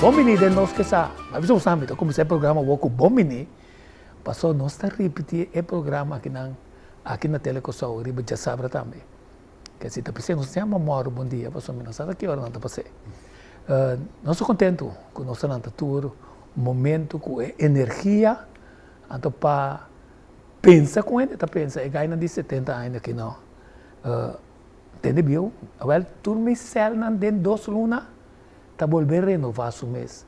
Bon bini den Nos Ke Sa. Mi a bisa boso mi ta kuminsá e programa awor ku bon bini, pasobra nos ta ripití e programa akinan aki na Tele Kòrsou riba djasabra tambe. Ke si ta p'esei nos ta yama mòru bon dia pasobra mi no sa ta ki ora nan ta pas'é. Nos ta kontentu ku nos ta lanta tur momentu ku e energia anto pa pensa ku hende ta pensa e gainan di 70 aña aki no tende bieu awel tur mi sèlnan den dos luna ta bolbe renova su mes.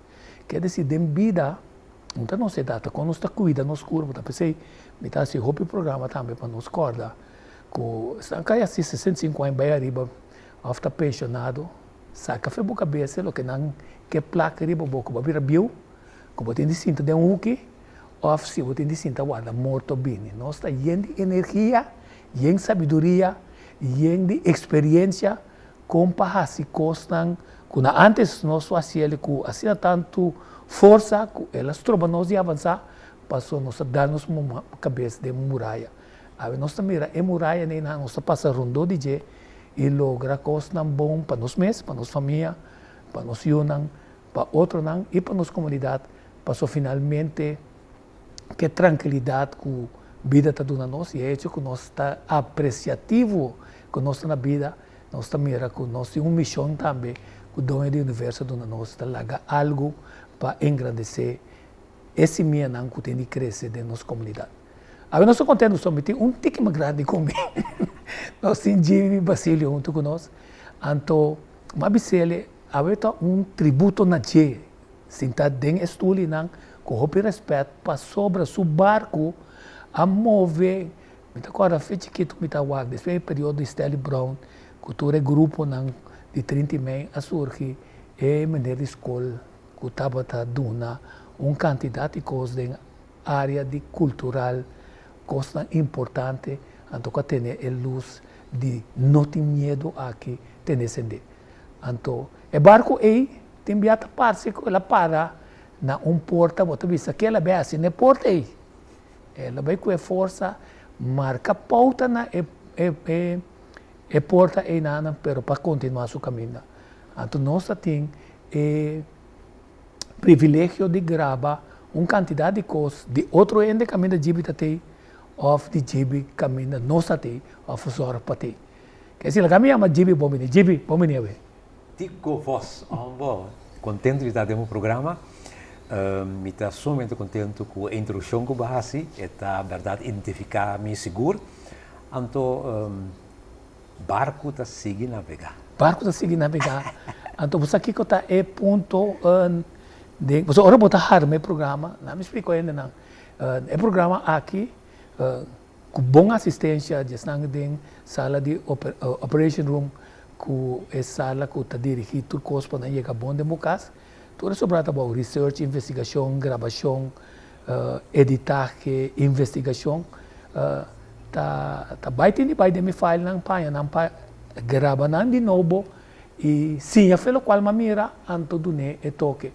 Ke desi den bida no ta nos edat ta kon nos ta kuida nos kurpo ta p'esei mi ta hasi hopi programa tambe pa nos kòrda ku esnan ku a yasi 65 aña bai ariba òf ta penshonado saka fe bo kabesa loke nan ke plaka riba bo ku bo a bira bieu ku bo tin di sinta den un huki òf si bo tin di sinta warda morto bini. Nos ta yen di energia, yen sabiduria, yen di eksperensia Kon pa hasi kosnan ku na ántes nos a hasi el ku asina tantu forsa ku el a stroba nos di avansá, pasobra nos a dal nos kabes den muraya. Awe nos ta mira e muraya neinan, nos ta pasa rondó di dje i logra kosnan bon pa nos mes, pa nos famia, pa nos yunan, pa otronan i pa nos komunidat, pasobra finalmente ke trankilidat ku bida ta duna nos i e hecho ku nos ta apresiativo ku nos ta na bida, nos ta mira ku nos tin un mishon tambe ku Doño di Universo a duna nos, ta laga algu pa engrandesé e simianan ku tin di krese den nos komunidat. Awe nos ta kontentu pasobra mi tin un tiki mas grandi ku mi. Nos tin Jimmy Basilio huntu ku nos. Anto mi a bis'el awe ta un tributo na dje. Sinta den e stulinan ku hopi rèspèt pasobra su barku a move. Mi ta kòrda fe chikitu mi ta wak despues e periodo di Stanley Brown ku tur e gruponan di 30 mei a surgi, e meneer di skol ku tabata duna un kantidat di kos den área di kultural, kosnan importante, anto ku a tene e lus di no tin miedu aki tene sendé. Anto e barku ei tin bia ta parse ku el a para na un porta, bo ta bisa ke el a bai hasi na e porta ei? El a bai ku e forsa marka pouta na e e e porta einanan pero pa kontinuá su kaminda. Anto nos ta tin e privilegio di graba un kantidat di kos di otro hende kaminda djibi ta tei òf di djibi kaminda nos ta tei òf zòrg pa tei. Ke si laga mi yama djibi bon bini. Djibi, bon bini awe. Tico Vos, hombo, contento di ta den bo programa. Mi ta sumamente contento cu e introduccion cu bo a haci, e ta berdad identifica mi sigur. Anto barco ta sigui navega. Barco ta sigui navega. Anto bo sa kico ta e punto den, pasobra ora bo ta harma e programa, laat mi splica hendenan, e programa aki Ku bon asistencia di esnan den sala di operation room ku e sala ku ta dirigi tur kos pa nan yega bon den bo kas. Tur e sobra ta bou research, investigashon, grabashon, editahe, investigashon. Ta bai tin di bai den mi filenan paña nan pa graba nan di nobo i siña fe lokual mi a mira anto dun'é e toke.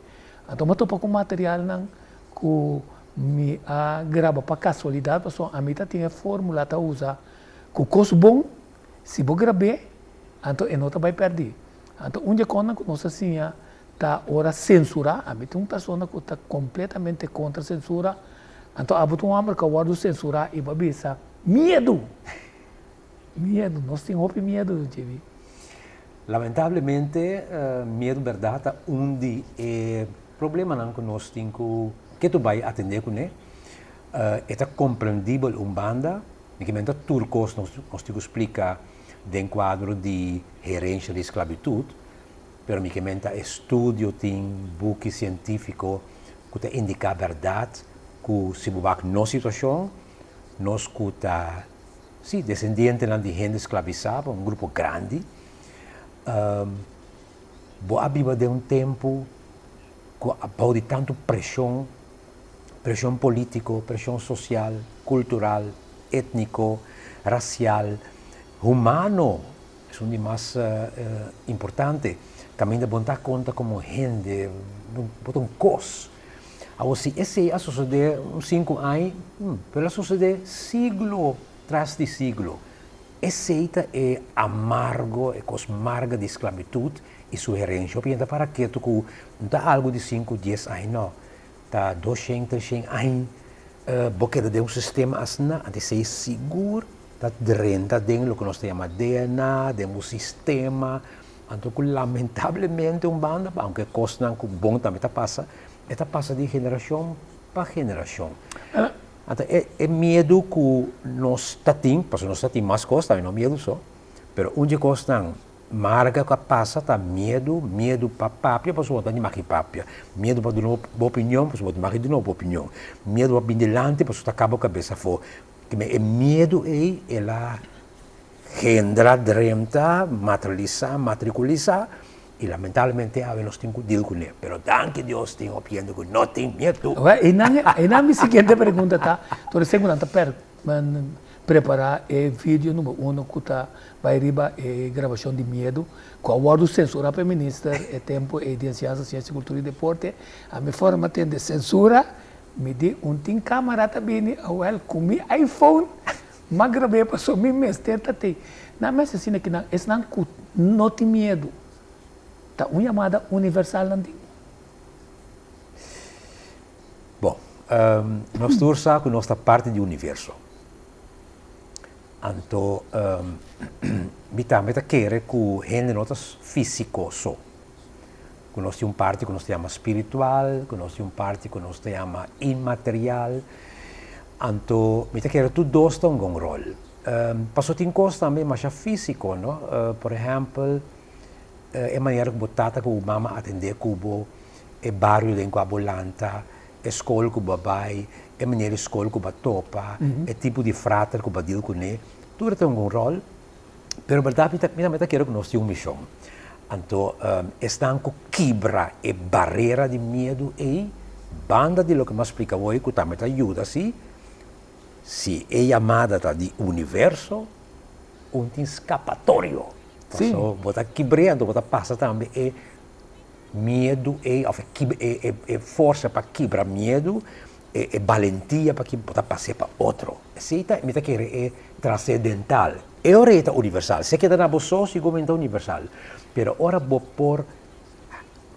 Anto mi a topa ku materialnan ku mi a graba pa kasualidat pasobra ami ta tin e formula ta usa ku kos bon si bo grab'é anto e no ta bai pèrdí. Anto un di e kosnan ku nos a siña ta ora sensurá, ami ta un persona ku ta kompletamente kontra sensura, anto abo ta un hòmber ku a wòrdu sensurá i bo a bisa miedu! Miedu, nos tin hopi miedu JB. Lamentablemente miedu bèrdat ta un di e problemanan ku nos tin ku ketu bai atendé kuné. E ta komprendibel un banda, mi ke menta tur kos nos nos tin ku splika den kuadro di herensha di sklabitut, pero mi ke menta estudio tin buki sientífiko ku ta indiká bèrdat ku si bo wak nos situashon nos ku ta Sí, desendientenan di hende sklabisá pa un grupo grandi. Bo a biba den un tempu ku a bou di tantu preshon, preshon polítiko, preshon sosial, kultural, étniko, rasial, humano, esun di mas importante, kaminda bo no ta konta komo hende, bo ta un kos. Awor si esei a sosodé un sinku aña, pero a sosodé siglo tras di siglo. Esei ta e amargo, e kos marga di sklabitut i su herensia. Hopi hende ta para ketu ku no ta algu di sinku, dies aña, no. Ta doshen, treshen aña bo keda den un sistema asina, anto esei sigur ta drenta den loke nos ta yama DNA, den bo sistema, anto ku lamentablemente un banda, aunke kosnan ku bon tambe ta pasa, e ta pasa di generashon pa generashon. Anto e e miedu ku nos ta tin, pasobra nos ta tin mas kos tambe, no miedu so, pero un dje kosnan marga ku a pasa ta miedu, miedu pa papia pasobra bo ta animá ki papia, miedu pa duna bo opinion pasobra bo ta animá ki duna bo opinion, miedu pa bin dilanti pasobra ta kaba bo kabes afó. E miedu ei el a gendra, drenta, materialisá, matrikulisá i lamentablemente awe nos tin ku deal kuné. Pero danki Dios tin hopi hende ku no tin miedu. Awor, einan, einan mi siguiente pregunta ta, tur esei ku nan ta per, prepará e video number uno ku ta bai riba e grabashon di miedu ku a wòrdu sensurá pa e minister e tempu ei di Enseñansa, Siensia, Kultura i Deporte, ami forma tende sensura, mi di un tin kamara ta bini, awèl ku mi iPhone M'a grab'é pasobra mi mester ta tei. Nan mester asina ki nan esnan ku no tin miedu ta un yamada universal nan tin. Bon, nos tur sa ku nos ta parti di universo. Anto mi tambe ta kere ku hende no ta físiko so. Ku nos tin un parti ku nos ta yama spiritual, ku nos tin un parti ku nos ta yama inmaterial. Anto mi ta kere tur dos ta hunga un ròl. Pasobra tin kos tambe masha físiko, no? Por ehèmpel, e manera ku bo tata ku bo mama atendé ku bo, e bario den kua bo lanta, e skol ku bo a bai, e manera di skol ku bo a topa, e tipo di frater ku bo a dil kuné, tur e ta hunga un ròl. Pero berdad mi ta mi ta kere ku nos tin un mishon. Anto esnan ku kibra e barera di miedu ei, banda di loke mi a splika awor ku tambe ta yuda si, si e yamada ta di universo, un tin skapatorio. Paso bo ta kibr'é anto bo ta pasa tambe e miedu ei òf e e forsa pa kibra miedu, e balentia pa bo ta pas'é pa otro. Esei ta mi ta kere e trasendental. E ora ei ta universal. Si e keda na bo so, siguramente ta universal. Pero ora bo por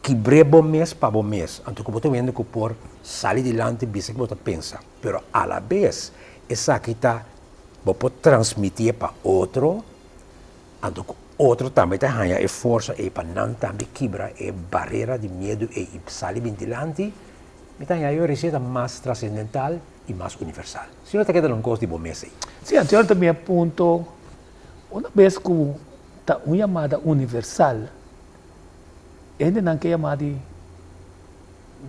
kibr'é bo mes pa bo mes, anto ku bo ta wende ku por sali dilanti bisa ke bo ta pensa. Pero alabes esaki ta bo por transmitié pa otro, anto ku otro tambe ta haña e forsa ei pa nan tambe kibra e barera di miedu ei i sali bin dilanti. Mi ta haña e receta mas trascendental i mas universal. Si no ta keda na un kos di bo mes ei. Sí, anto ta mi a punto, una bes ku ta un yamada universal, e hendenan ke yama di,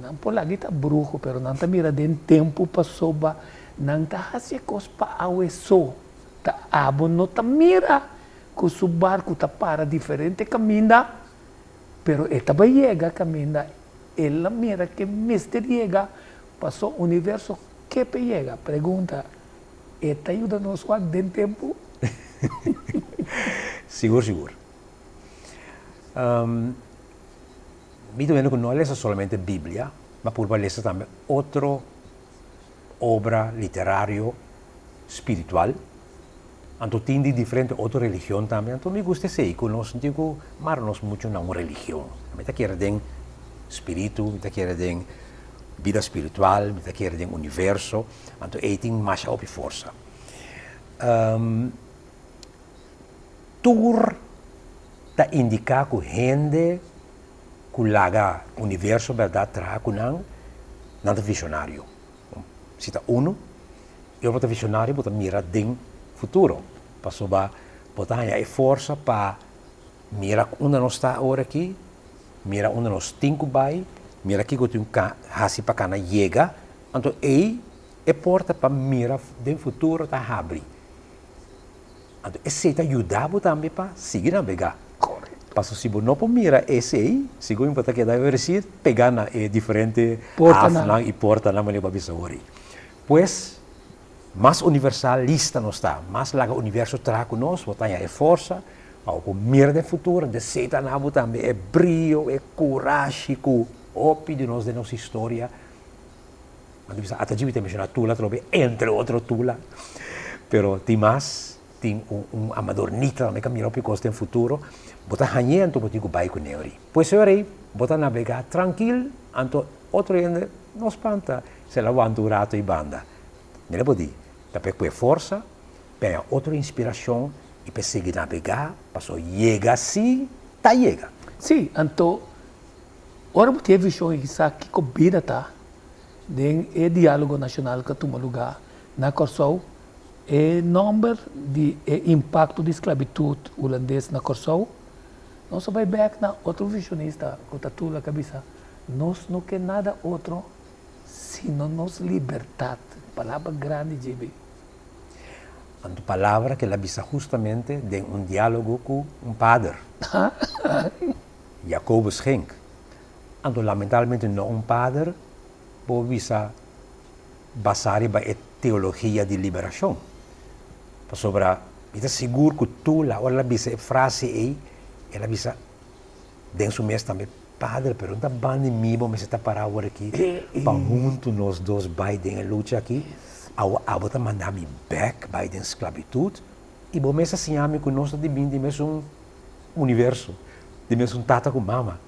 nan por laga i ta bruho, pero nan ta mira den tempu pasobra nan ta hasi e kos pa awe so. Ta abo no ta mira ku su barku ta para diferente kaminda, pero e ta bai yega kaminda El a mira ke mester yega paso universo ke p'e yega. Pregunta, E ta yuda nos wak den tempu? Sigur sigur. Mi ta wende ku no a lesa solamente Biblia, ma purba lesa tambe otro obra literario spiritual. Anto tin di diferente otro religion tambe, anto mi gusta esei ku nos no tin ku mara nos muchu na un religion. Mi ta kere den spiritu, mi ta kere den bida spiritual, mi ta kere den universo, anto ei tin masha hopi forsa. Tur ta indiká ku hende ku laga universo bèrdat traha ku nan, nan ta visionario. Si ta unu, i ora bo ta visionario bo ta mira den futuro, pasobra bo ta haña e forsa pa mira unda nos ta awor aki, mira unda nos tin ku bai, mira kiko tin ku hasi pa kana yega, anto ei e porta pa mira den futuro ta habri. Anto esei ta yuda bo tambe pa sigui nabegá. Pasobra si bo no por mira esei, segun bo ta keda resi pegá na e diferente hafnan i portanan manera bo a bisa awor ei. Pues, mas universalista nos ta, mas laga universo traha ku nos, bo ta haña e forsa pa bo por mira den futuro, anto esei ta na bo tambe e brio, e kurashi ku hopi di nos den nos historia Nan ta bisa ata djibita menshoná Tula atrobe, entre otro Tula, pero tin mas. Tin un un amadornita tambe ka mira hopi kos den futuro. Bo ta hañ'é anto bo tin ku bai kuné ori. Pues e ora ei bo ta nabegá trankil anto otro hende no spanta si el a wanta un rato ei banda. Mira bo di, ta p'e kue forsa, p'e haña otro inspirashon i p'e sigui nabegá paso yega si ta yega. Sí, anto ora bo tin e vishon i sa kiko bida ta den e diálogo nashonal ku a tuma lugá na Kòrsou, E nòmber di e impakto di sklabitut hulandes na Kòrsou, nos a bai bèk na otro vishonista ku ta Tula ku a bisa, Nos no ke nada otro sino nos libertat. Palabra grandi djebe. Anto palabra ku el a bisa hustamente den un diálogo ku un pader, Jacobus Schenk. Anto lamentablemente no un pader por bisa basá riba e teologia di liberashon. Pasobra mi ta sigur ku Tula ora el a bisa e frase ei, el a bisa den su mes tambe, Padre, pero no ta banda di mi bo mester ta pará awor aki pa huntu nos dos bai den e lucha aki? Awo abo ta manda mi bèk bai den sklabitut i bo mes a siña mi ku nos ta di bin di mesun universo, di mesun tata ku mama.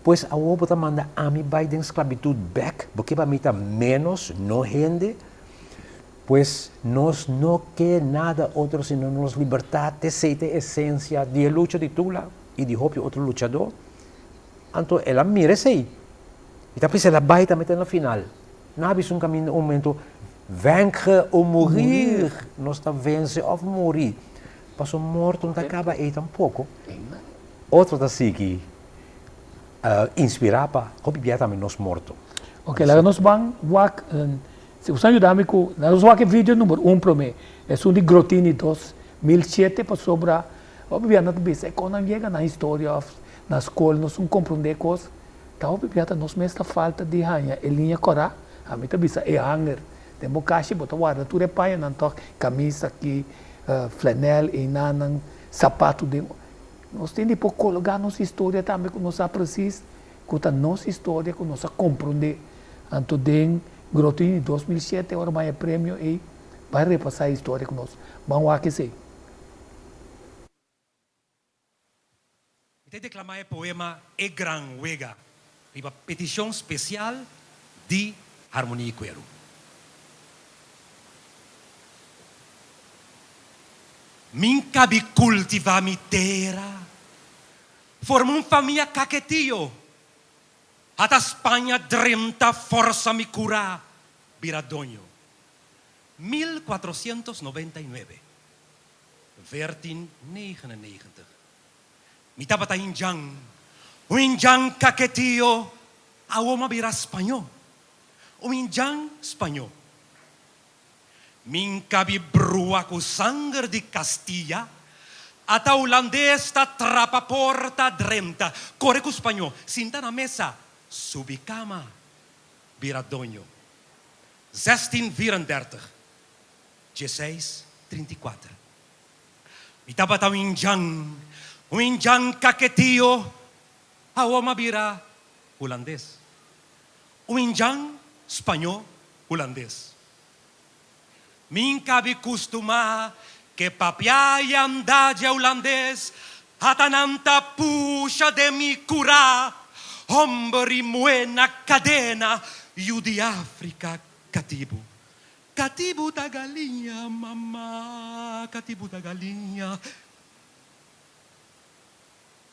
Pues awor bo ta manda ami bai den sklabitut bèk? Bo ke pa mi ta ménos no hende? Pues nos no ke nada otro sino nos libertat, esei ta e esensia di e lucha di Tula i di hopi otro luchadó. Anto el a mira esei i ta pensa el a bai tambe te na final. No a bisa un kaminda un momento, Vaincre ou mourir, nos ta vense òf muri. Pasobra morto no ta kaba ei tampoko. Otro ta sigui inspirá pa hopi bia tambe nos morto. Ok, laga nos ban wak, si boso a yuda mi ku, laga nos wak e video number un promé, esun di Grotini 2007, pasobra hopi bia nan ta bisa e kon nan yega na historia òf na skol nos un komprondé kos, ta hopi bia ta nos mes ta falta di haña e liña kòrá, ami ta bisa e hanger, den bo kashi bo ta warda tur e pañanan tòg, kamisa aki, flanel, einanan, sapatu den. Nos tin di por kologá nos historia tambe ku nos sa presis ku ta nos historia ku nos a komprondé. Anto den Grotini 2007 ora bai e premio ei bai repasá e historia ku nos. Ban wak esei. Mi ta deklamá e poema E Gran Wega riba petishon spesial di Harmonie Kueru. Min kabi kultivá mi tera, forma un famia kaketio, hata Spaña drenta forsa mi kurá bira doño. 1499, 1499. Mi tabata indjan, un indjan kaketio, awo m'a bira spañó, un indjan spañó. Min kabi brua ku sanger di Castilla, ata hulandes ta trapa porta drenta, kore ku spañó, sinta na mesa, subi kama, bira doño. 1634, 1634. Mi tabata un indjan, un indjan kaketio, awor m'a bira hulandes. Un indjan spañó hulandes. Min kabi kustumá ke papia i anda dje hulandes, ata nan ta pusha den mi kurá, hòmber i muhé na kadena, yu di Afrika katibu. Katibu ta galiña, mama, katibu ta galiña.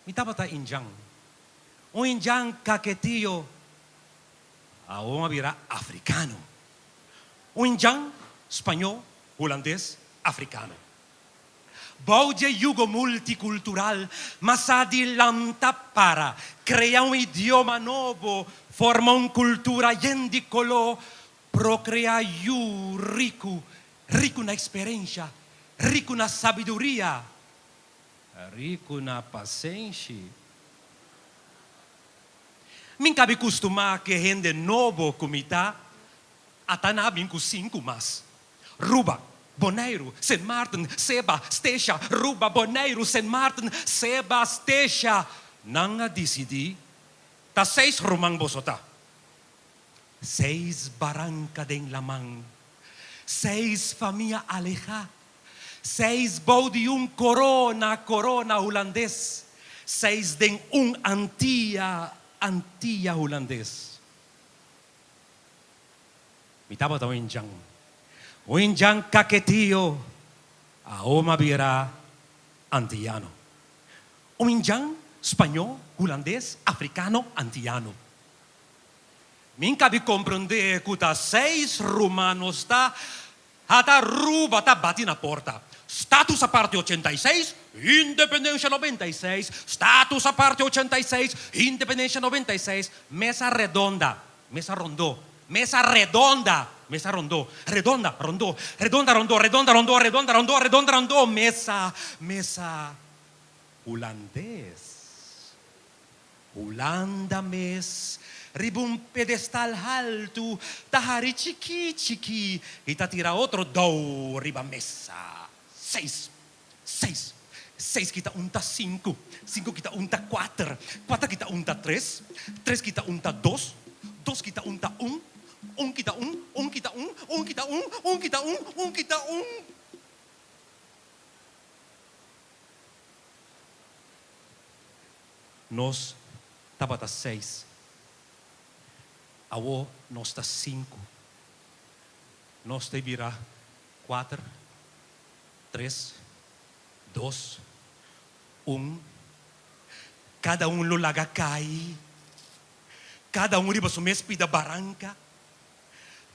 Mi tabata indjan, un indjan kaketio, awor a bira afrikano. Un indjan, spañó, hulandes, afrikano. Bou dje yugo multikultural, mas a di lanta para krea un idioma nobo, forma un kultura yen di koló, Procrea yu riku, riku na eksperensha, riku na sabiduria, riku na pasenshi. Min kabi kustumá ku e hende nobo ku mi ta, ata na bin ku sinku mas. Ruba, Boneiru, Sint Maarten, Seba, Stesha, Ruba, Boneiru, Sint Maarten, Seba, Stesha. Nan a disidí ta seis ruman boso ta. Seis baranka den laman, seis famia alehá, Seis bou di un korona, korona hulandes. Seis den un Antia, Antia hulandes. Mi tabata un indjan, un indjan kaketio, awo m'a bira antiano. Un indjan spañó, hulandes, afrikano, antiano. Mi kabi komprendé ku ta seis rumanos ta Ata Aruba ta bati na porta. Status aparte 86, independencia 96, Status aparte 86, independencia 96, Mesa redonda, mesa rondó, mesa redonda, mesa rondó, redonda, rondó, redonda, rondó, redonda, rondó, redonda, rondó, redonda, rondó, mesa, mesa hulandes. Hulanda mes riba un pedestal haltu ta hari chikí chikí i ta tira otro dou riba mesa. Seis, seis, seis kita un ta sinku, sinku kita un ta kuater, kuater kita un ta tres, tres kita un ta dos, dos kita un ta un, un kita un, un kita un, un kita un, un kita un, un kita un. Nos tabata seis, awor nos ta sinku. Nos ta bira kuater, tres, dos, un. Kada un lo laga kai, kada un riba su mes pida baranka,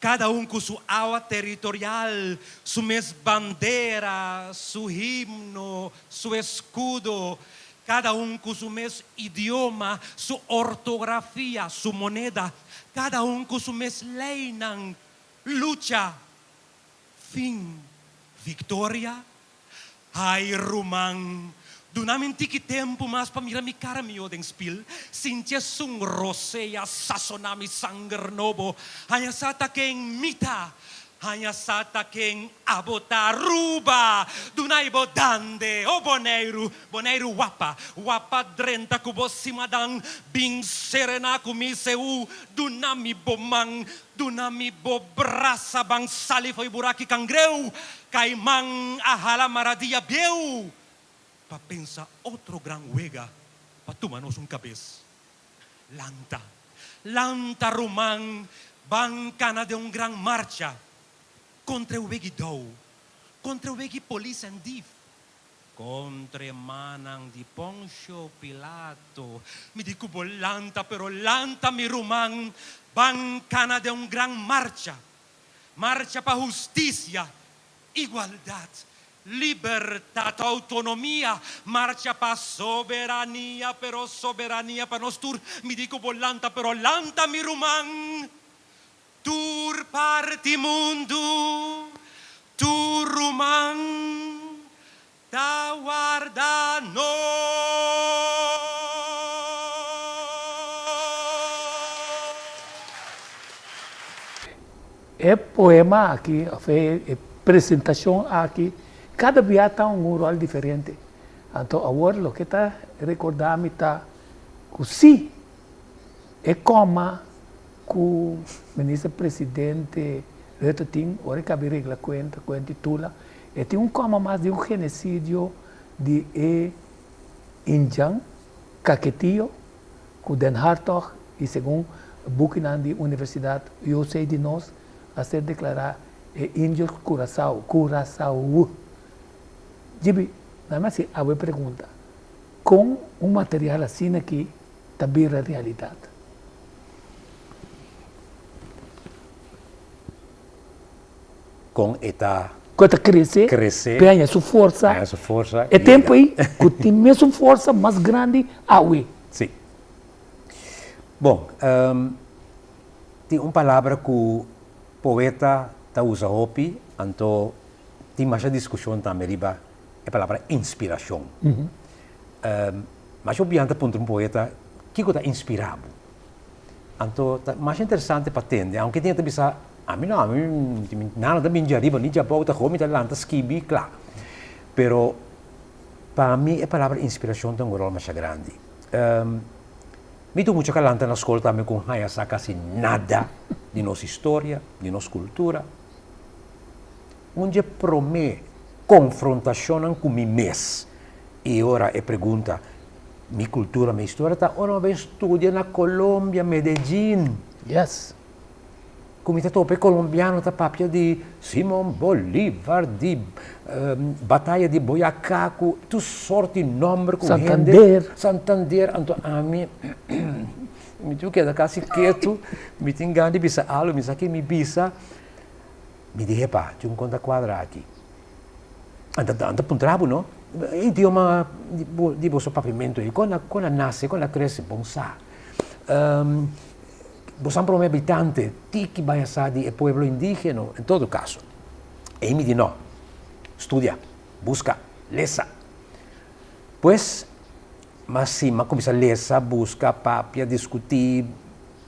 kada un ku su awa teritorial, su mes bandera, su himno, su eskudo, kada un ku su mes idioma, su ortografia, su moneda, kada un ku su mes leinan, lucha, fin, viktoria. Ai ruman, duna mi un tiki tempu mas pa mira mi kara mihó den spil, sinti esun rosea sasoná mi sanger nobo, haña sa ta ken mi ta, haña sa ta ken abo ta. Aruba, duna i bo dande, o Boneiru, Boneiru wapa, wapa drenta ku bo simadan, bin serená ku mi seú, duna mi bo man, Duna mi bo brasa ban sali fo'i buraki kangreu, kaiman a hala maradia bieu pa pensa otro gran wega pa tuma nos un kabes. Lanta, lanta ruman, ban kana den un gran marcha kontra e wegi dou, kontra e wegi polis en dief, kontra e mannan di Poncio Pilato. Mi di ku bo lanta, pero lanta mi ruman, ban kana den un gran marcha, marcha pa hustisia, igualdat, libertat, outonomia, marcha pa soberania, pero soberania pa nos tur. Mi di ku bo lanta, pero lanta mi ruman, Tur parti mundu, tur ruman ta warda nos. E poema aki of e presentacion aki cada bia ta un rol diferente. Anto awor loke ta recorda mi ta cu si e coma Ku Minister Presidente Rutte tin ora e kabi regla kuenta ku e titula, e tin un kòma mas di un genesidio di e indjan Kaketio ku Den Hartog i segun bukinan di Universidat UC di nos a ser deklará e indios Curacao, Curaçao. Djibi, nan a hasi awe pregunta, kon un material asina aki ta bira realidat? Kon e ta Ku e ta krese, krese, pe haña su forsa, haña su forsa e tempu ei ku tin mesun forsa mas grandi awe. Sí. Bon, tin un palabra ku poeta ta usa hopi, anto tin masha diskushon tambe riba e palabra inspirashon. Masha hopi biaha ta puntra un poeta, kiko ta inspirá bo? Anto ta masha interesante pa tende, aunke tin e ta bisa, ami no, ami nada ta bin djariba ni djabou, ta hopi mi ta lanta skibi, kla. Pero pa mi e palabra inspirashon ta un ròl masha grandi. Mi tur mucha ka lanta na skol tambe ku haña sa kasi nada di nos historia, di nos kultura. Un dje promé. konfrontashonnan ku mi mes. I ora e pregunta, mi kultura, mi historia ta ora mi a bai studia na Colombia, Medellin. Yes. Ku mi ta topa e kolombiano ta papia di Simon Bolivar, di bataya di Boyacá ku tur sort di nòmber ku hende. Santander. Santander, anto ami mi tin ku keda kasi ketu, mi tin gana di bisa algu, mi sa ke mi bisa, mi di hepa tin un konta kuadra aki. Anto nan ta puntra bo no, e idioma di boso papiamentu ei kon a nase, kon a krese? Bon sa. Boso a prome habitante tiki bai a sa di e pueblo indigeno. En todo kaso, ei mi di no, studia, buska, lesa. Pues, m'a si m'a kuminsá lesa, buska, papia, diskutí,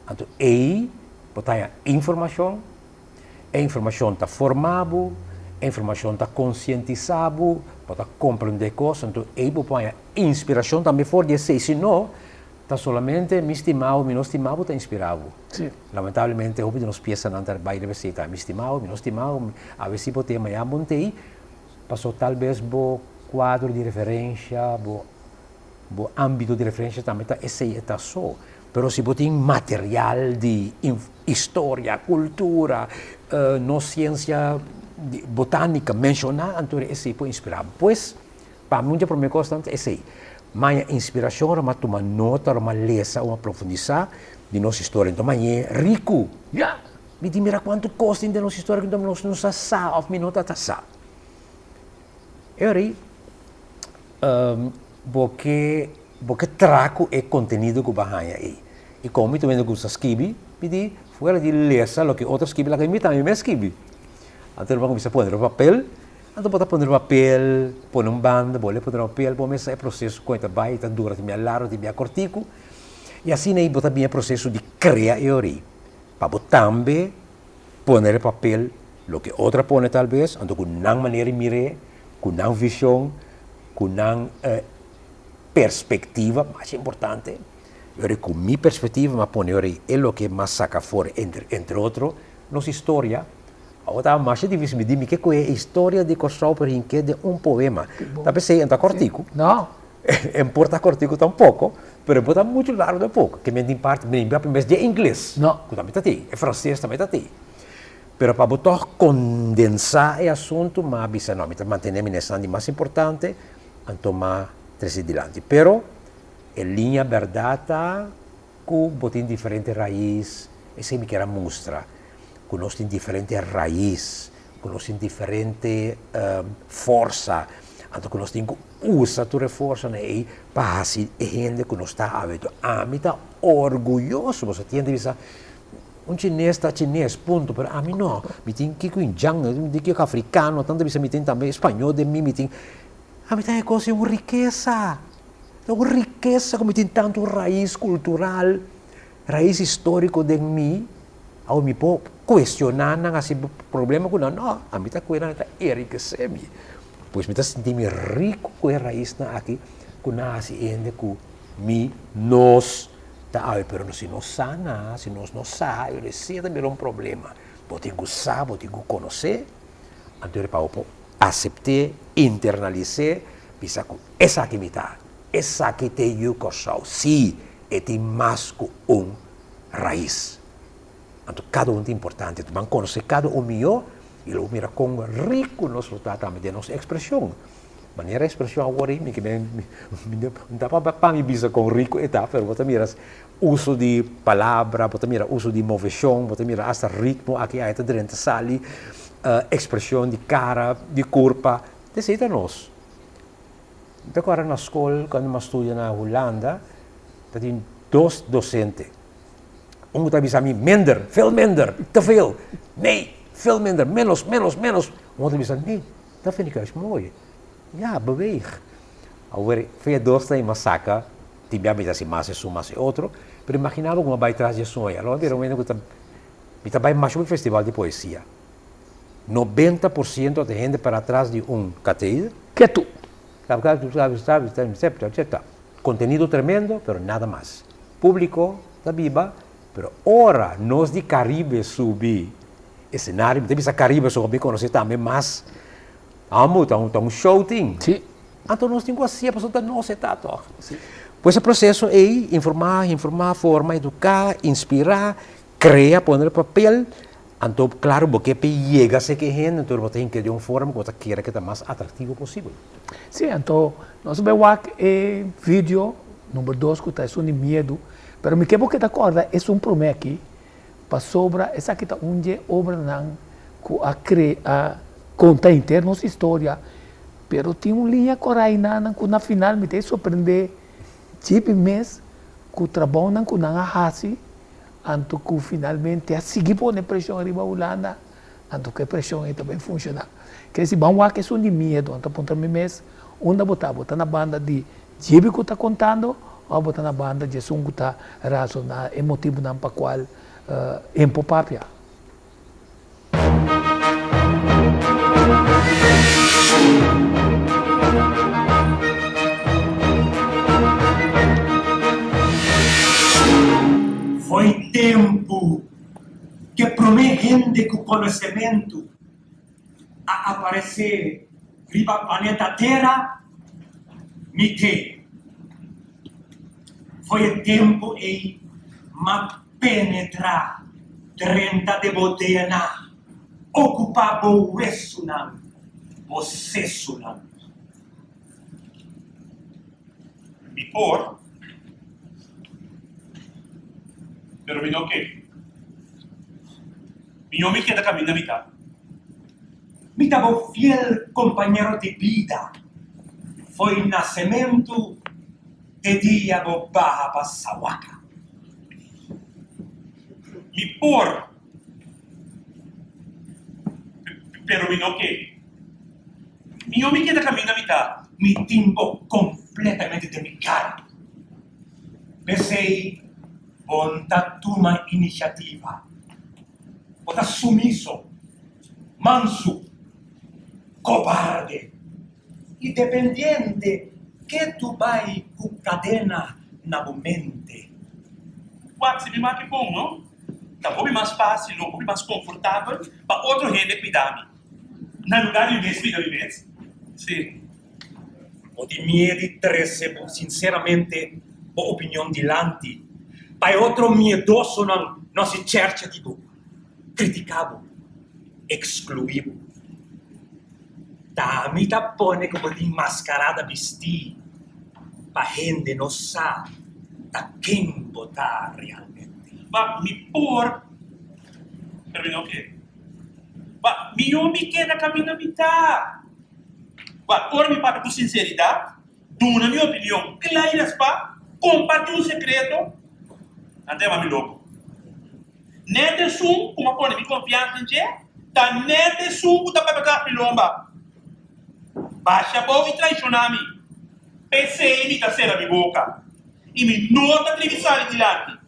anto ei bo ta haña informashon. E informashon ta forma bo, e informashon ta konsientisá bo, bo ta komprendé kos, anto ei bo por haña inspirashon tambe for di esei. Si no, ta solamente mi stima bo, mi no stima bo ta inspirá bo. Lamentablemente hopi di nos piesanan ta bai riba esei, ta mi stima bo, mi no stima bo, awe si bo tema ya bon t'ei, pasobra tal bes bo kuadro di referensha, bo Bo ámbito di referensia tambe ta esei e ta so. Pero si bo tin material di historia, kultura, nos siensia di botánika menshoná, anto esei por inspirá bo. Pues, pa mi un di e promé kosnan ta esei, maña inspirashon ora mi a tuma nota, ora mi a lesa, ora mi a profundisá di nos historia. Enton mañ'é riku. Ya! Mi di mira kuantu kos tin den nos historia ku nos no sa sa òf mi no ta ta sa. E ora ei. Bo ke bo ke traha ku e kontenido ku bo a haña ei. I komo mi ta wende gusta skibi, mi di fuera di lesa loke otro skibi laga mi tambe mes skibi. Anto bo a kuminsá pone riba papel, anto bo ta pone riba papel, pone un banda, bo lei pone riba papel, bo mester sa e proseso kon e ta bai, e ta dura, ta bia largu, ta bia kortiku. I asina ei bo ta bin e proseso di krea e ora ei, pa bo tambe pone riba papel loke otro a pone tal bes, anto ku nan manera di mir'é, ku nan vishon, ku nan perspektiva, masha importante, ora ku mi perspektiva mi a pone ora ei e loke mi a saka afor entre entre otro nos historia, awor ta masha difisil mi di mi ke kohe e historia di Kòrsou pero hink'é den un poema, ta p'esei e no ta kòrtiku, e por ta kòrtiku tampoko, pero e por ta muchu largu tampoko, ke men tin parti mi a papia mes di e ingles ku tambe ta tin, e franses tambe ta tin. Pero pa bo tòg kondensá e asuntu, m'a bisa no, mi ta mantené mi na esnan di mas importante, anto m'a trese dilanti. Pero e liña bèrdat ta ku bo tin diferente rais, esei mi kier a mustra, ku nos tin diferente rais, ku nos tin diferente forsa, anto ku nos tin ku usa tur e forsanan ei pa hasi e hende ku nos ta awe. Ami ta orguyoso, bo sa tiende bisa. Un chines ta chines, punto, pero ami no. Mi tin kiko indjan, mi tin kiko africano, tanto bisa mi tin tambe spañó den mi, mi tin, ami ta e cos e un rikesa, ta un rikesa cu mi tin tanto rais cultural, rais historico den mi, awe mi por cuestiona nan, haci problema cu nan, no, ami ta cu nan ta enrikece mi. Pues mi ta sinti mi rico cu e raisnan aki cu nan a haci hende cu mi, nos. Ta awe pero si nos sa na, si nos no sa, e rese ta bira un problema. Bo tin ku sa, bo tin ku konosé, anto pa bo por asept'é, internalis'é, bisa ku esaki mi ta, esaki t'e yu Kòrsou. Sí, e tin mas ku un rais. Anto kada un ta importante. Anto ban konosé kada un mihó i lo bo mira kon riku nos lo ta tambe den nos ekspreshon. Manera expresion awor ei mi ke men mi no ta pa mi bisa kon rico e ta pero bo ta mira uso di palabra bo ta mira uso di moveshon bo ta mira asta ritmo aki aya ta drenta sali expresion di cara di curpa esei ta nos mi ta acorda na scol cuando mi a studia na Hulanda ta tin dos docente un ku ta bisa mi minder veel minder te veel nee veel minder menos menos menos un otro bisa nee. Dat vind ik juist mooi. Ja, beweeg. Awor, via dos ta ima saca, tin bia mi ta haci mas esun, mas e otro, pero imagina bo cu mi a bay tras di esun aya. Lo a bira un hende cu ta, mi ta bay masha un festival di poesia. 90% ta hende para tras di un kateder. Ketu. Contenido tremendo, pero nada mas. Publico ta biba, pero ora nos di Caribe subi Escenario, mi ta bisa Caribe so mi conoce tambe mas. Amo, ta un, ta un show tin. Sí. Anto nos tin ku hasié pasobra ta nos e ta tòg. Sí. Pues e proseso ei, informá, informá, forma, eduká, inspirá, krea, pone riba papel, anto klaro bo ke p'e yega seke hende, anto bo ta hink'é den un forma ku bo ta kere ke ta mas atraktivo posibel. Sí, anto nos bai wak e video number dos ku ta esun di miedu, pero mi ke bo keda kòrda esun promé aki, pasobra esaki ta un dje obranan ku a kre a konta henter nos historia, pero tin un liña kòrá einanan ku na final mi ta e sorprendé djibi mes ku trabounan ku nan a hasi, anto ku finalmente a sigui pone preshon riba Hulanda, anto ku e preshon ei ta bai funshoná. Ke si ban wak esun di miedu, anto puntra mi mes, unda bo ta? Bo ta na banda di djibi ku ta kontando òf bo ta na banda di esun ku ta rasoná e motibunan pa kual e por papia? Foi tempu ke promé hende ku konosementu a aparesé riba planeta Tera, mi te. Foi e tempu ei m'a penetrá drenta den bo DNA, okupá bo wesunan, bo sesunan. Mi por, pero mi no ke. Mihó mi keda kaminda mi ta. Mi ta bo fiel kompañero di bida fo'i nasementu te dia bo baha pa sawaka. Mi por, pero mi no ke. Mihó mi keda kaminda mi ta. Mi tin bo kompletamente den mi kara. P'esei bo n ta tuma inisiativa. Bo ta sumiso, mansu, kobarde i dependiente ke tu bai ku kadena na bo mente. Wak, si mi maki bon, no? Ta hopi mas fásil, no? Hopi mas konfortabel pa otro hende kuida mi, na lugá di mi mes kuida mi mes. Sí. Bo tin miedu di trese bo sinseramente bo opinion dilanti pa e otro miedosonan no hasi chèrcha di bo, kritiká bo, ekskluí bo. Ta mi ta pone ku bo tin maskarada bistí pa hende no sa ta ken bo ta realmente. Ma mi por, pero mi no ke. Ma mihó mi keda kaminda mi ta. Wak, ora mi papia ku sinseridat, duna mi opinion kla i raspá, kompartí un sekreto, nan ta yama mi loko. Nèt esun ku mi a pone mi konfiansa den dje, ta nèt esun ku ta papia tras mi lomba. Basha abou i traishoná mi. P'esei mi ta sera mi boka, i mi no ta tribi sali dilanti.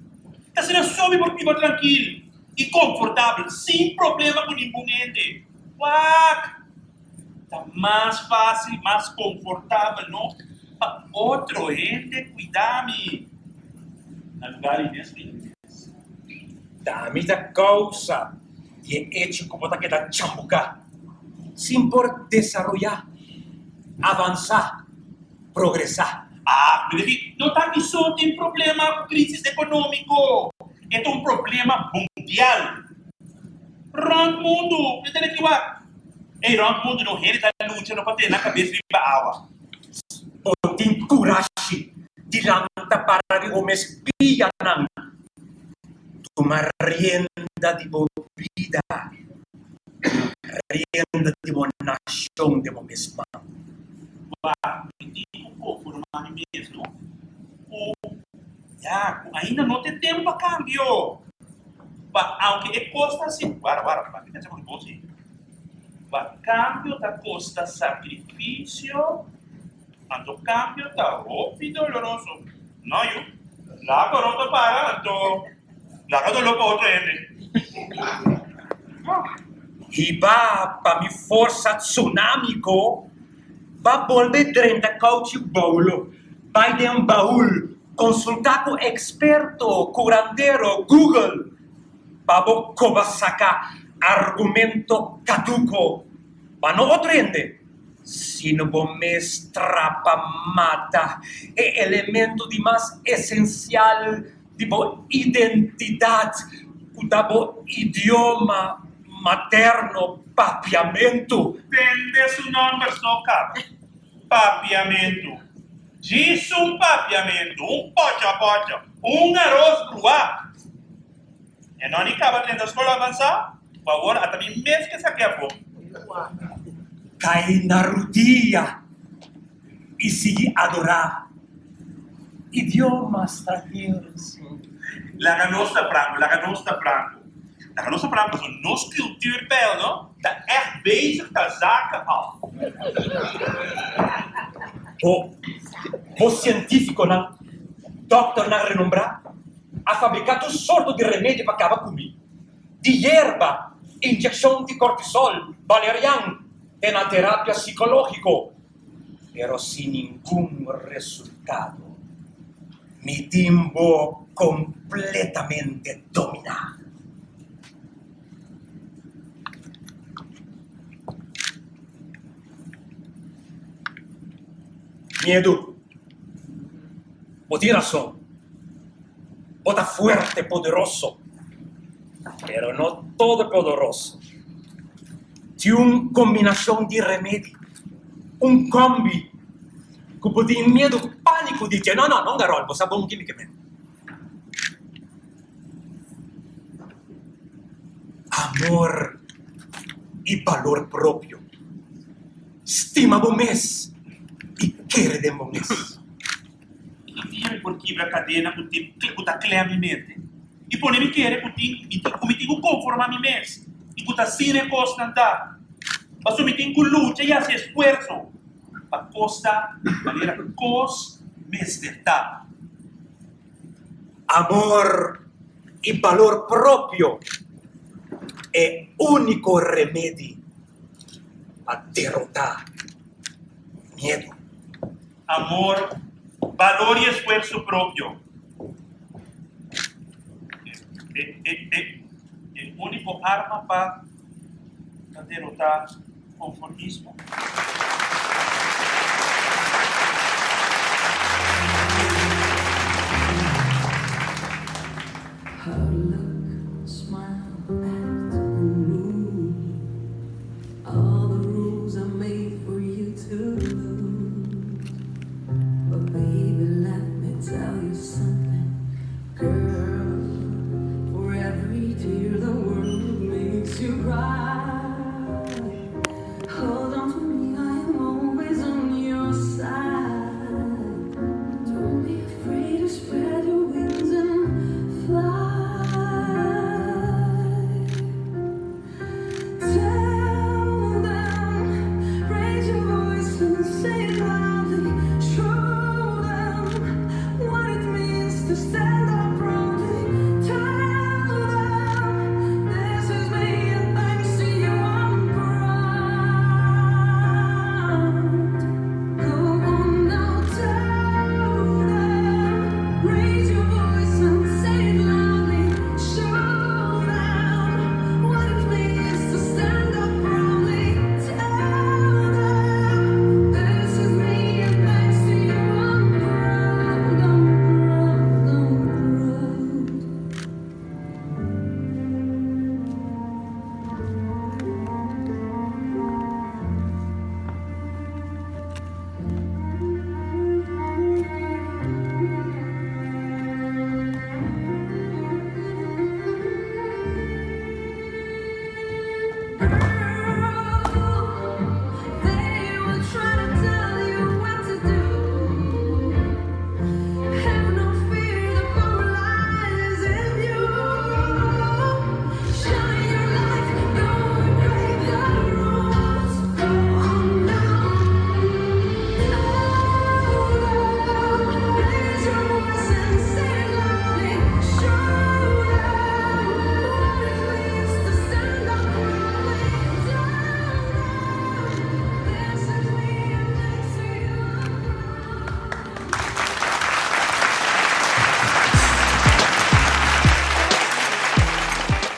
Ta asina so mi por biba trankil i konfortabel, sin problema ku ningun hende. Wak! Ta mas fácil, mas confortabel, no? Pa otro hende cuida mi na lugar di mes cuida mi mes. Ta mi ta causa di e hecho cu bo ta keda chambuca, sin por desaroya, avansa, progresa. Ah, mi di, no ta aki so tin problema cu crisis economico, e ta un problema mundial. Rond mundo, mi ta di wak. Ey rond mundu no hende ta lucha no pa tene nan kabes riba awa. Bo tin kurashi di lanta para di bo mes pianan, tuma rienda di bo bida, rienda di bo nashon den bo mes man. Wak, mi tin ku konformá mi mes no ku ya ku ainda no ta e tempu pa kambio. Pa aunke e kos ta si, wara wara, pa mi pensa ku bo si. Pa kambio ta kosta sakrifisio, anto kambio ta hopi doloroso. No yu, laga oro ta para, anto laga doló pa otro hende. Hiba pa mi forsa tsunamiko pa bolbe drenta kouchi boulo, bai den baul Konsultá ku eksperto, kurandero, Google pa bo koba saka argumento kaduko pa no otro hende. Sino bo mes trapa mata e elemento di mas esensial di bo identidat ku ta bo idioma materno, papiamentu. Tende su nòmber so kaba. Papiamentu. Djis un papiamentu, un pòchapòcha, un aros bruá. E no ni kaba drenta skol avansá, ku awor ata mi mes ke sak'é afó. Kai na rudia i sigui adorá idioma stranhero. Laga nos ta franco, laga nos ta franco. Laga nos ta franco pasobra nos cultuurpeil no ta echt bezig ta zaken af. Bo, bo científiconan, dokternan renombrá, a fabriká tur sorto di remedio pa kaba ku mi, di yerba, inyekshon di kortisol, valerian, te na terapia sikológiko, pero sin ningun resultado. Mi tin bo kompletamente dominá. Miedu. Bo tin rason. Bo ta fuerte, poderoso, pero no todopoderoso. Tin un kombinashon di remedi, un kombi ku bo tin miedu, pániko di dje. No, no, no Garol, bo sa bon ki mi ke men. Amor i balor propio. Stima bo mes i kere den bo mes. Ki dia mi por kibra kadena ku tin ku ta klem mi mente i pone mi kere ku tin mi tin ku mi tin ku konformá mi mes i ku ta asina e kosnan ta? Pasobra mi tin ku lucha i hasi esfuerso pa kos ta manera kos mester ta. Amor i balor propio e úniko remedi pa derotá miedu. Amor, balor i esfuerso propio. E, e, e, e úniko arma pa pa derotá konformismo.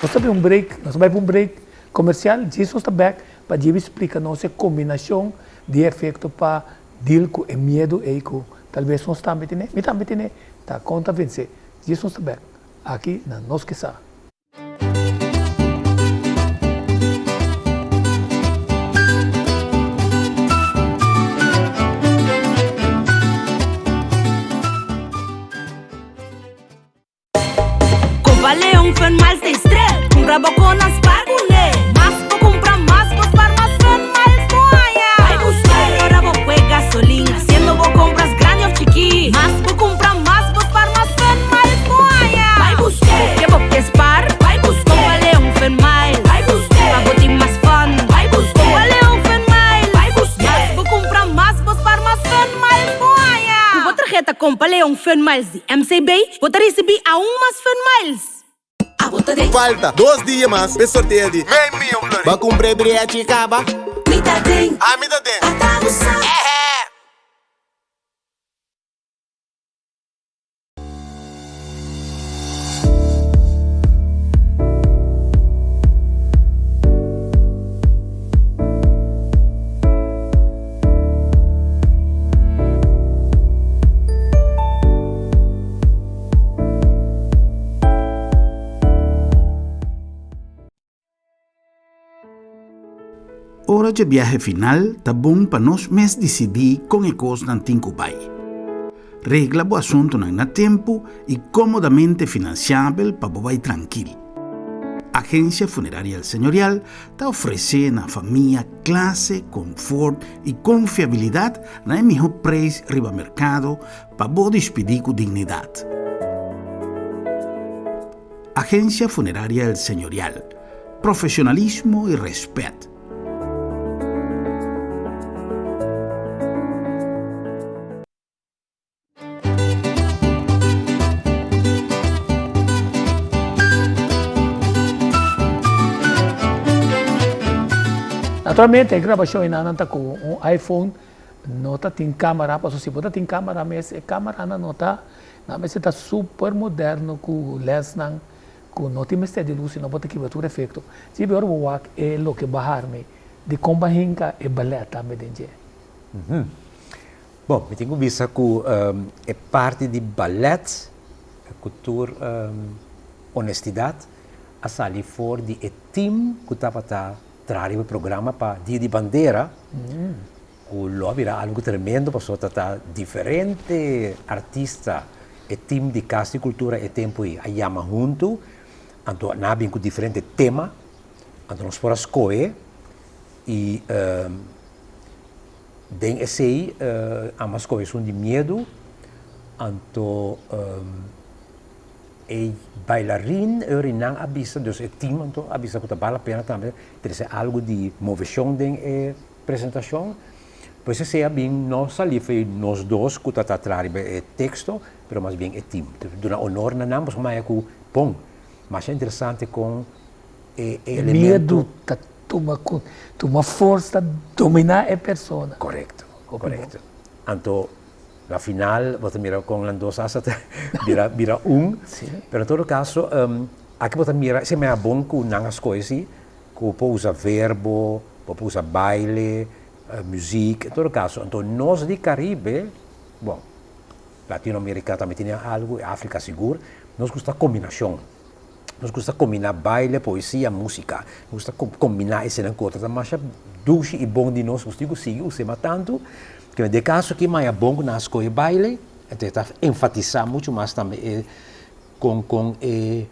Nos ta bai un break, nos ta bai pa un break comercial, djis nos ta bek pa djibi splica nos e combinacion. di efekto pa deal ku e miedu ei ku talbes nos tambe tene, mi tambe tene, ta kon ta vense. Djis nos ta bek aki na Nos Ke Sa. Kompa Leon Fun Miles ta estrel Kumpra bo kon nan spar kuné Mas bo kumpra mas bo spar mas Fun Miles bo haña Bai busk'é ora bo kue gasolin Hasiendo bo kompras grandi òf chikí Mas bo kumpra mas bo spar mas Fun Miles bo haña Bai busk'é Ke bo ke spar Bai busk'é Kompa Leon Fun Miles Bai busk'é Pa bo tin mas fun Bai busk'é Kompa Leon Fun Miles Bai busk'é Mas bo kumpra mas bo spar mas Fun Miles bo haña Ku bo tarheta Kompa Leon Fun Miles di MCB, Bo ta risibí aun mas Fun Miles! Abo ta den. Falta dos dia mas p'e sorteo di mei mion florin. Bo a cumpra e breachi caba? Mi ta den. Ami ta den. Ata bo sa. Ehe! Ora dje biahe final ta bon pa nos mes disidí kon e kosnan tin ku bai. Regla bo asuntunan na tempu i kómodamente finansiabel pa bo bai trankil. Agencia Funeraria El Señorial ta ofresé na famia klase, konfort i konfiabilidat na e mihó preis riba merkado pa bo dispidí ku dignidat. Agencia Funeraria El Señorial, Profesionalismo i respet. Naturalmente e grabashon einan ta ku un iPhone no ta tin camera pasobra si bo ta tin camera mes e cameranan no ta nan mester ta super moderno ku lensnan ku no tin mester di lus sino bo ta kibra tur efecto. Si ora bo wak e loke bo a harmi dikon bo a hinka e ballet tambe den dje? Bon, mi tin ku bisa ku e parti di balèt, ku tur onestidat, a sali for di e tim ku tabata traha riba e programa pa Dia di Bandera, ku lo a bira algu tremendo pasobra ta ta diferente artista e tim di Kas di Kultura e tempu ei a yama huntu, anto nan a bin ku diferente tema, anto nos por a skohe i. Den esei ama skohe esun di miedu, anto e bailarin eur i nan a bisa, dus e team anto a bisa ku ta bal la pena tambe trese algu di moveshon den e presentashon. Pues esei a bin no sali for nos dos ku ta traha riba e teksto, pero mas bien e team. Duna honor na nan pasobra maya ku bon, masha interesante kon e elemento. Miedu ta Tuma ku tuma forsa dominá e persona. Korekto, korekto. Anto na final bo ta mira kon nan dos hasta ta bira bira un. Sí. Pero en todo kaso aki bo ta mira esei mea bon ku nan a skohe si, ku bo por usa verbo, bo por usa baile, muziek, en todo kaso. Anto nos di Karibe, bon, Latinoamerika tambe tene algu, Afrika sigur, nos gusta kombinashon. Nos gusta kombiná baile, poesia, músika. Nos gusta kombiná esenan ku otro. Ta masha dushi i bon di nos. Nos tin ku sigui us'é mas tantu. Kende den e kaso aki maya bon ku nan a skohe baile, enton e ta enfatisá muchu mas tambe e kon kon e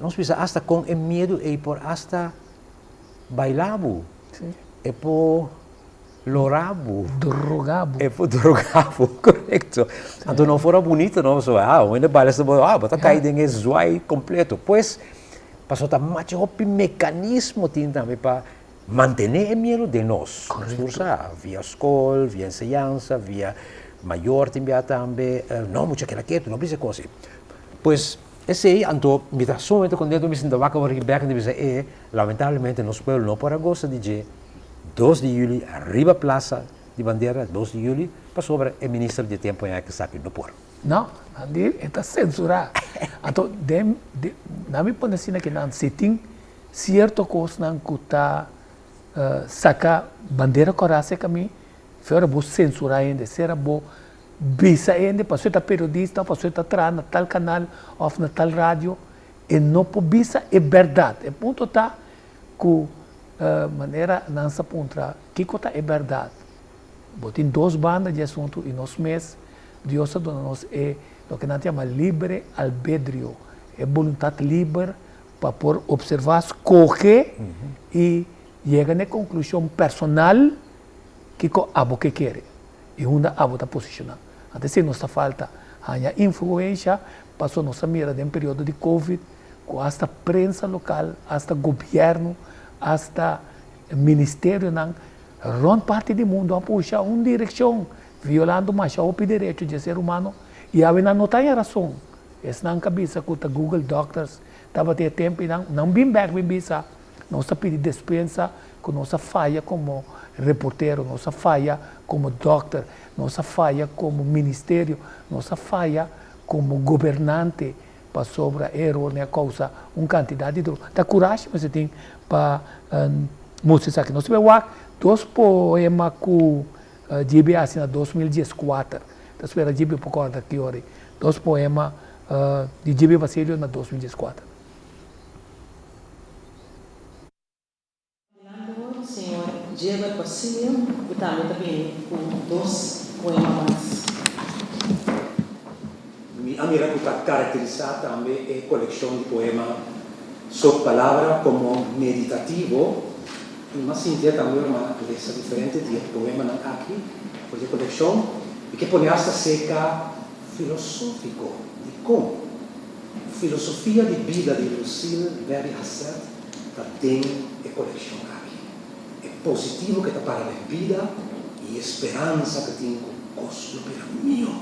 nos bisa asta kon e miedu ei por asta baila bo. E por Lora bo. Droga bo. E por droga bo, korekto. Anto no for a bunito no, pasobra ah, un hende baila esta bo, ah, bo ta kai den e zwai kompleto. Pues, pasobra ta masha hopi mekanismo tin tambe pa mantené e miedu den nos. Korekto. Nos tur sa, via skol, via enseñansa, via mayor tin bia tambe, no mucha keda ketu, no bisa e kos ei. Pues, esei anto mi ta sumamente kontento, mi sinta wak awor aki bèk, mi ta bisa e, lamentablemente nos pueblo no por a gosa di dje. Dos di juli riba Plaza di Bandera, dos di juli, pasobra e minister di e tempo ya esaki no por. No, nan di e ta censurá. Anto den, den, nan mi pone asina ke nan si tin cierto cosnan cu ta Saka bandera kòrá seka mi, fe ora bo sensurá hende, sera bo bisa hende pasobra e ta periodista òf pasobra e ta traha na tal kanal òf na tal radio, e no por bisa e bèrdat. E punto ta ku manera nan sa puntra kiko ta e bèrdat, bo tin dos banda di e asuntu i nos mes Dios a duna nos e loke nan ta yama libre albedrio, e boluntat liber pa por observá, skohe i yega na e konklushon personal kiko abo ke kere i unda abo ta posishoná. Anto esei nos ta falta haña influensha pasobra nos a mira den periodo di covid ku asta prensa lokal, asta gobièrnu, asta ministerionan rònt parti di mundu a pusha un direkshon violando masha hopi derecho di e ser humano i awe nan no ta haña rason. Esnan ka bisa ku ta Google Doctors tabatin e tempu i nan nan bin bek bin bisa nos ta pidi despensa ku nos a faya komo reportero, nos a faya komo dòkter, nos a faya komo ministerio, nos a faya komo gobernante pasobra e erornan a kousa un kantidat di dolor. Ta kurashi mester tin pa mustra esaki. Nos ta bai wak dos poema ku JB a hasi na 2014. Ta spera JB por kòrda ki ora ei. Dos poema di JB Basilio na 2014. Dilanti bo, señor Gilbert Basilio, ku tambe ta bini ku dos poema mas. Mi a mira ku ta karakterisá tambe e kolekshon di poema Sok Palabra komo meditativo i m'a sintié tambe ora m'a lesa diferente di e poemanan aki for di e kolekshon mi ke pone asta seka filosófiko. Dikon? Filosofia di bida di Lucille Berry Haseth ta den e kolekshon aki. E positivo ke ta para den bida i e speransa ke tin ku kos lo bira mihó.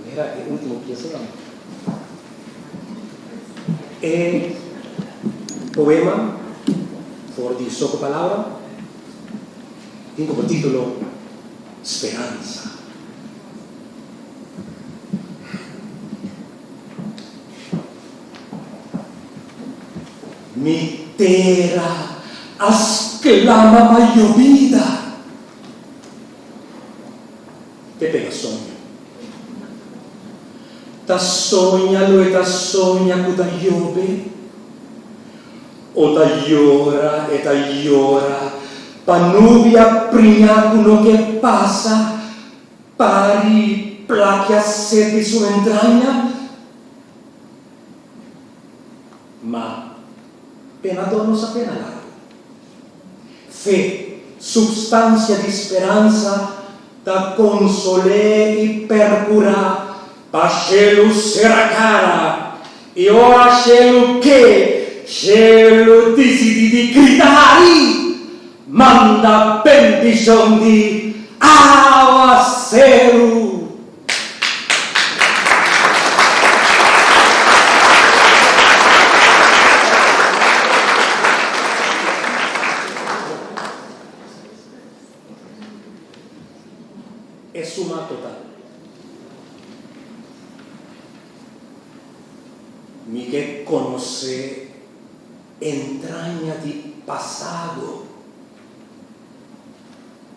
Mira e último piesanan. E poema for di Soko Palabra tin komo título Speransa. Mi tera a sklama pa yobida. Te pega soño. Ta soña lo e ta soña ku ta yobe, o ta yora e ta yora pa nubia priña ku no ke pasa pari plakia set di su entraña. Ma penadó no sa pena largu. Fe, substansia di speransa, ta konsol'é i perkurá pa shelu sera kara, i ora shelu ke, shelu disidí di grita hari, manda bendishon di awaseru. E suma total. Mi ke konosé entraña di pasado.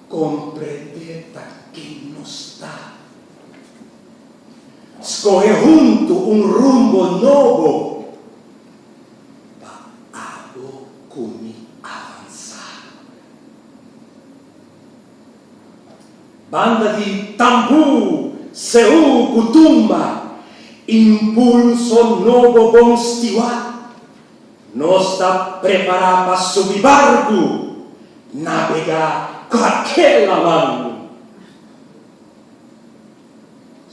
Comprende ta ken nos ta. Scoge hunto un rumbo nobo pa abo cu mi avansa. Banda di tambú, seú cu tumba, impulso nobo bon stiwa. Nos ta prepará pa subi barku, nabegá kualke laman.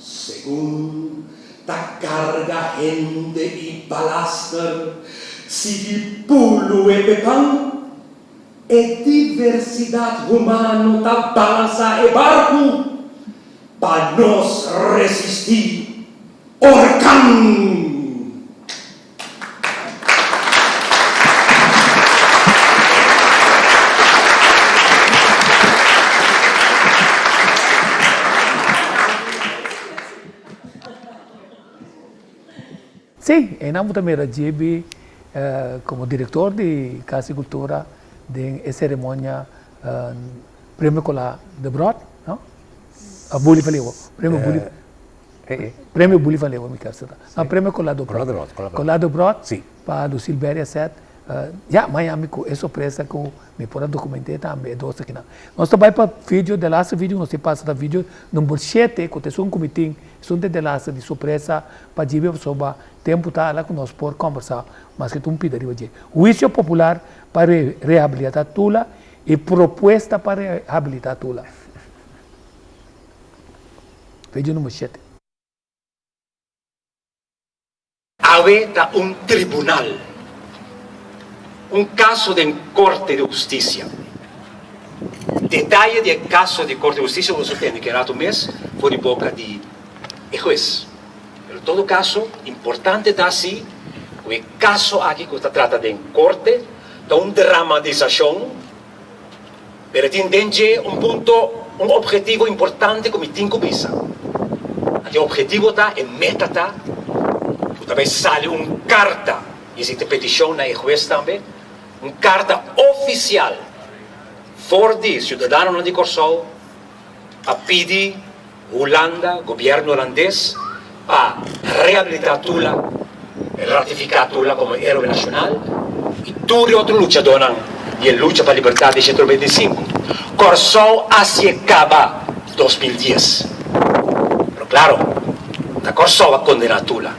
Segun ta karga hende i balaster, sigui pulu e pepan, e diversidat humano ta balansá e barku pa nos resistí orkan. Sí, einan bo ta mira JB komo direktor di Kas di Kultura. den e ceremonia Premio Colá de Brot, no? Of Bully van Leeuwen? Premio Bully, Premio Bully van Leeuwen mi kier sa ta. No, Premio Colá de Brot. Colá de Brot pa Lucille Berry a set. Ya, Miami ku e sorpresa ku mi por a dokument'é tambe e dos akinan. Nos ta bai pa video, delaste video ku nos tin pasa ta video number shete ku ta esun ku mi tin, esun ta e delaste di sorpresa pa djibi pasobra tempu ta ala ku nos por kòmbersá maske ta un pida riba dje. Huisio popular pa rehabilitá Tula i propuesta pa rehabilitá Tula. Video number shete. Awe ta un tribunal, un kaso den Korte di Hustisia. Detaye di e kaso di Korte di Hustisia boso tende ki rato mes for di boka di e hues. Pero todo kaso, importante ta si ku e kaso aki ku ta trata den korte ta un dramatisashon, pero tin den dje un punto, un obhetivo importante ku mi tin ku bisa. Anto e obhetivo ta, e meta ta, ku ta bai sali un karta, i esei ta e petishon na e hues tambe, un karta ofisial for di siudadanonan di Kòrsou pa pidi Hulanda, gobièrnu hulandes, pa rehabilitá Tula, ratifiká Tula komo héroe nashonal i tur e otro luchadónan di e lucha pa libertat di shetro 25. Kòrsou a hasié kaba 2010. Pero klaro, ta Kòrsou a kondená Tula,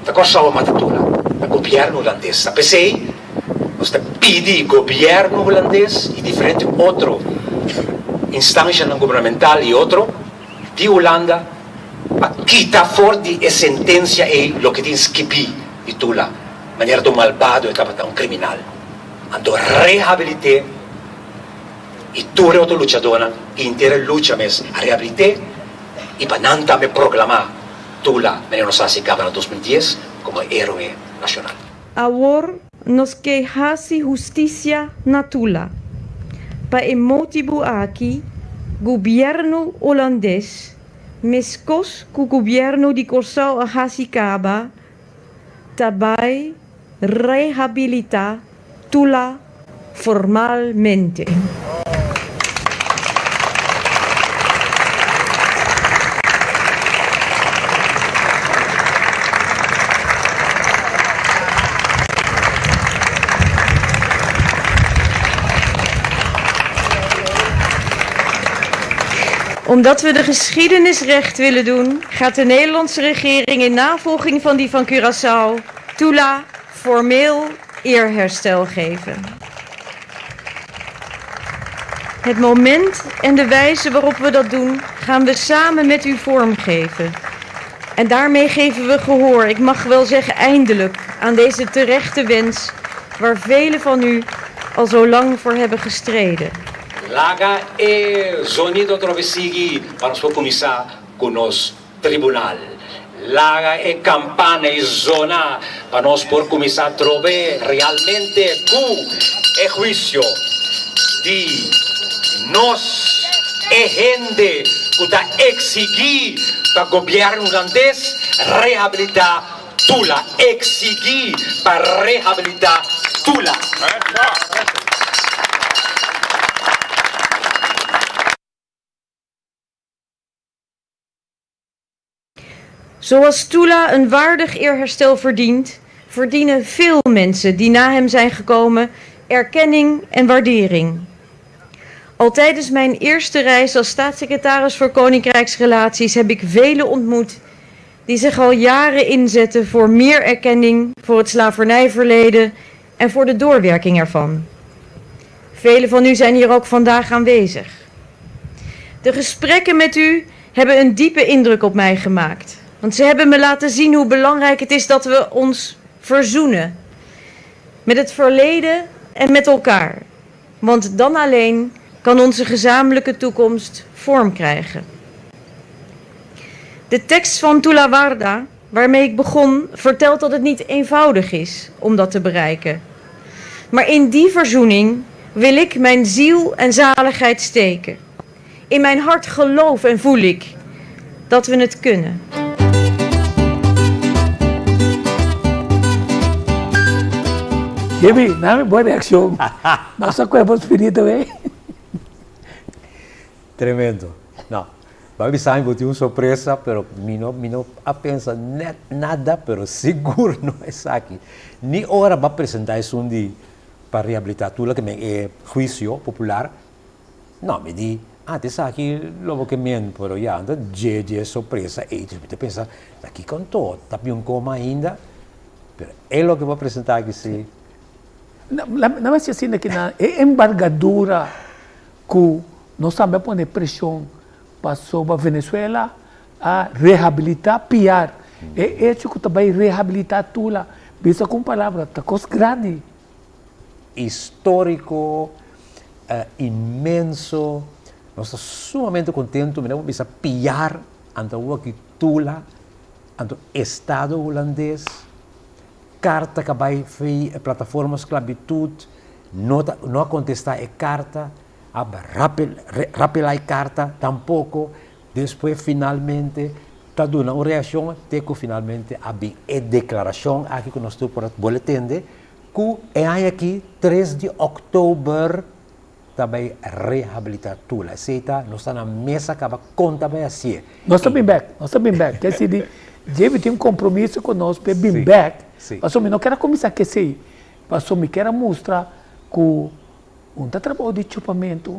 ta Kòrsou a mata Tula, ta gobièrnu hulandes. Ta p'esei nos ta pidi gobièrnu hulandes i diferente otro instanshanan gubernamental i otro di Hulanda pa kita for di e sentensia ei loke tin skibí di Tula, manera ta un malbado e tabata, un kriminal. Anto rehabilit'é i tur e otro luchadónan i henter e lucha mes a rehabilit'é i pa nan tambe proklamá Tula, manera nos a hasi kaba na 2010, komo héroe nashonal. Awor nos ke hasi hustisia na Tula. Pa e motibu aki gobièrnu Holandes, meskos ku gobièrnu di Kòrsou a hasi kaba, ta bai rehabilitá Tula formalmente. Omdat we de geschiedenis recht willen doen, gaat de Nederlandse regering in navolging van die van Curaçao Tula formeel eerherstel geven. Het moment en de wijze waarop we dat doen, gaan we samen met u vormgeven. En daarmee geven we gehoor, ik mag wel zeggen eindelijk, aan deze terechte wens waar velen van u al zo lang voor hebben gestreden. Laga e zonido atrobe sigui pa nos por kuminsá ku nos tribunal. Laga e kampana ei zona pa nos por kuminsá atrobe realmente ku e huisio di nos e hende ku ta eksigí pa gobièrnu hulandes rehabilitá Tula. Eksigí pa rehabilitá Tula. Zoals Tula een waardig eerherstel verdient, verdienen veel mensen die na hem zijn gekomen erkenning en waardering. Al tijdens mijn eerste reis als staatssecretaris voor Koninkrijksrelaties heb ik velen ontmoet die zich al jaren inzetten voor meer erkenning voor het slavernijverleden en voor de doorwerking ervan. Velen van u zijn hier ook vandaag aanwezig. De gesprekken met u hebben een diepe indruk op mij gemaakt. Want ze hebben me laten zien hoe belangrijk het is dat we ons verzoenen. Met het verleden en met elkaar. Want dan alleen kan onze gezamenlijke toekomst vorm krijgen. De tekst van Tulawarda, waarmee ik begon, vertelt dat het niet eenvoudig is om dat te bereiken. Maar in die verzoening wil ik mijn ziel en zaligheid steken. In mijn hart geloof en voel ik dat we het kunnen. Jimmy, nami bo reaccion. Nos a coge bo spirito ey. Tremendo. No, bo a bisa mi bo tin un sorpresa, pero mi no, mi no a pensa net nada, pero sigur no esaki. Ni ora bo a presenta esun di pa rehabilita Tula ke men e huicio popular, No, mi di, ah, ta esaki lo bo ke men, pero ya, anto dje dje sorpresa ei, dus mi ta pensa, ta kiko anto? Ta bin un koma ainda? Pero e loke bo a presenta aki si. Na, na mester asina ki nan e embargadura ku nos tambe a pone preshon pasobra Venezuela a rehabilita Piar, e hecho ku ta bai rehabilita Tula, bisa ku un palabra, ta kos grandi. Histórico, inmenso, nos ta sumamente contento, mi no por bisa piar anto awor aki Tula, anto Estado Hulandes, carta ka bai fei e plataforma sclavitud, no ta no a contesta e carta, a rapela e carta tampoco, despues finalmente ta duna un reaccion te cu finalmente a bin e declaracion aki cu nos tur por a bole tende, Ku e aña aki, tres di òktober, ta bai rehabilitá Tula. Esei ta, nos ta na mesa kaba kon ta bai hasié. Nos ta bin bèk, nos ta bin bèk. Ke si di Jimmy tin un kompromiso ku nos p'e bin bèk, pasobra mi no ker a kuminsá ku esei, pasobra mi ker a mustra ku un ta trabou di chupamentu,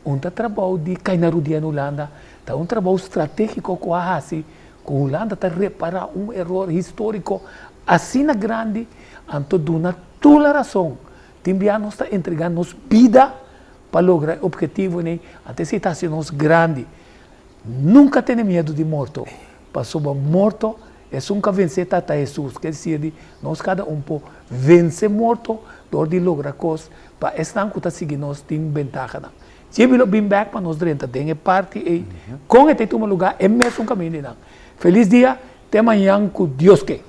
un ta trabou di kai na rudia na Hulanda, ta un trabou stratégiko ku a hasi ku Hulanda ta repará un eror históriko Asina grandi, anto duna tur la rason. Tin bia nos ta entrega nos bida pa logra e obhetivonan, anto esei ta hasi nos grandi. Nunka tene miedu di morto, pasobra morto esun ku a vense ta ta Hesus. Ke desir di nos kada un por vense morto dor di logra kos pa esnan ku ta sigui nos tin bentahanan. Djibi lo bin bek pa nos drenta den e parti ei kon e ta tuma luga e mesun kaminda einan. Felis dia! Te mañan ku Dios ke.